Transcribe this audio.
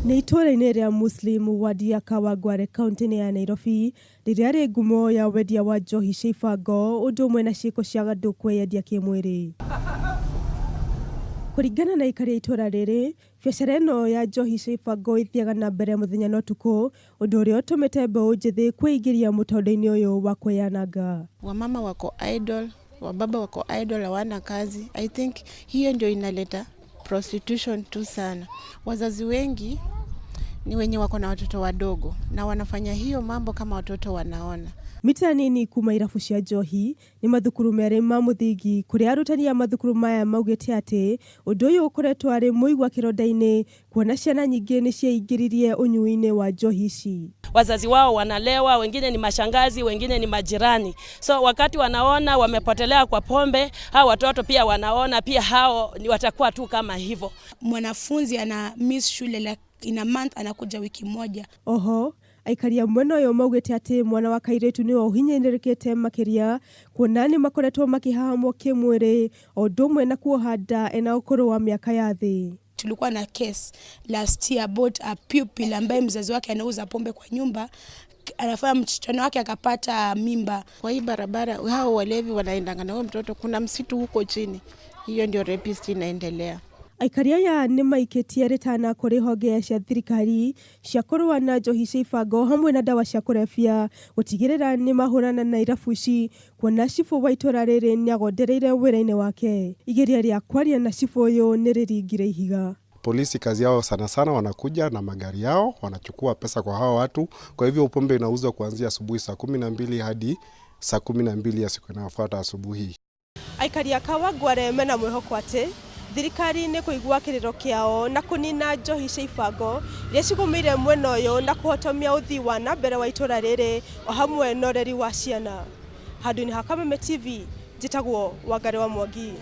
Nĩ itũũra-inĩ rĩa Muslim wadi ya Kawangware kaunti-inĩ ya Nairobi rĩrĩa rĩ ngumo ya wendia wa njohi cia ibango ũndũ ũmwe na ciĩko cia andũ kwĩyendia kĩmwĩrĩ. Kũringana na aikari a itũũra rĩrĩ, biacara ĩno ya njohi cia ibango ĩthiaga na mbere mũthenya na ũtukũ, ũndũ ũrĩa ũtũmĩte mbeũ njĩthĩ kwĩingĩria mũtũrĩre-inĩ ũyũ wa kwĩyananga. Wamama wako idle, wababa wako idle, hawana kazi. I think hiyo ndio inaleta prostitution tu sana. Wazazi wengi ni wenye wako na watoto wadogo na wanafanya hiyo mambo kama watoto wanaona. Mita nini kuma irabu cia njohi nĩ mathukuru merĩ ma mũthingi kũrĩa arutani a mathukuru maya maugĩte atĩ ũndũ ũyũ ũkoretwo arĩ mũigua kĩronda-inĩ kuona ciana nyingĩ nĩ cieingĩririe ũnyui-inĩ wa njohi ici. Wazazi wao wanalewa, wengine ni mashangazi, wengine ni majirani. So wakati wanaona wamepotelea kwa pombe, hao watoto pia wanaona pia hao ni watakuwa tu kama hivyo. Mwanafunzi ana miss shule, like in a month anakuja wiki moja. Oho aikari a mwena ũyũ maugĩte atĩ mwana wa kairĩtu nĩwe ũhinyĩrĩrĩkĩte makĩria kuona nĩ makoretwo makĩhahamwo kĩmwĩrĩ o ũndũ ũmwe na kuoha nda ena ũkũrũ wa mĩaka ya thĩ. Tulikuwa na case last year about a pupil ambaye mzazi wake anauza pombe kwa nyumba, anafanya msichana wake akapata mimba. Kwa hii barabara hao walevi wanaendanga na huyo mtoto, kuna msitu huko chini, hiyo ndio rapist inaendelea. Aikari aya nĩ maikĩtie rĩtana kũrĩ honge cia thirikari cia kũrũa na njohi cia ibango hamwe na ndawa cia kũrebia gũtigĩrĩra nĩ mahũrana na irabu ici kuona cibũ wa itũra rĩrĩ nĩ agondereire wĩra-inĩ wake. Igeria rĩa kwaria na cibũ ũyũ nĩ rĩringire ihiga. Polisi kazi yao sana sana wanakuja na magari yao, wanachukua pesa kwa hawa watu. Kwa hivyo pombe inauzwa kuanzia asubuhi saa 12 hadi saa 12 ya siku inayofuata asubuhi. Aikari a Kawangware mena mwĩhoko atĩ thirikari nĩ kũigua kĩrĩro kĩao na kũnina njohi cia ibango iria cigũmĩire mwena ũyũ na kũhotomia ũthii wa na mbere wa itũra rĩrĩ o hamwe na ũreri wa ciana. Handũ-inĩ ha Kameme TV, njĩtagwo Wangari wa Mwangi.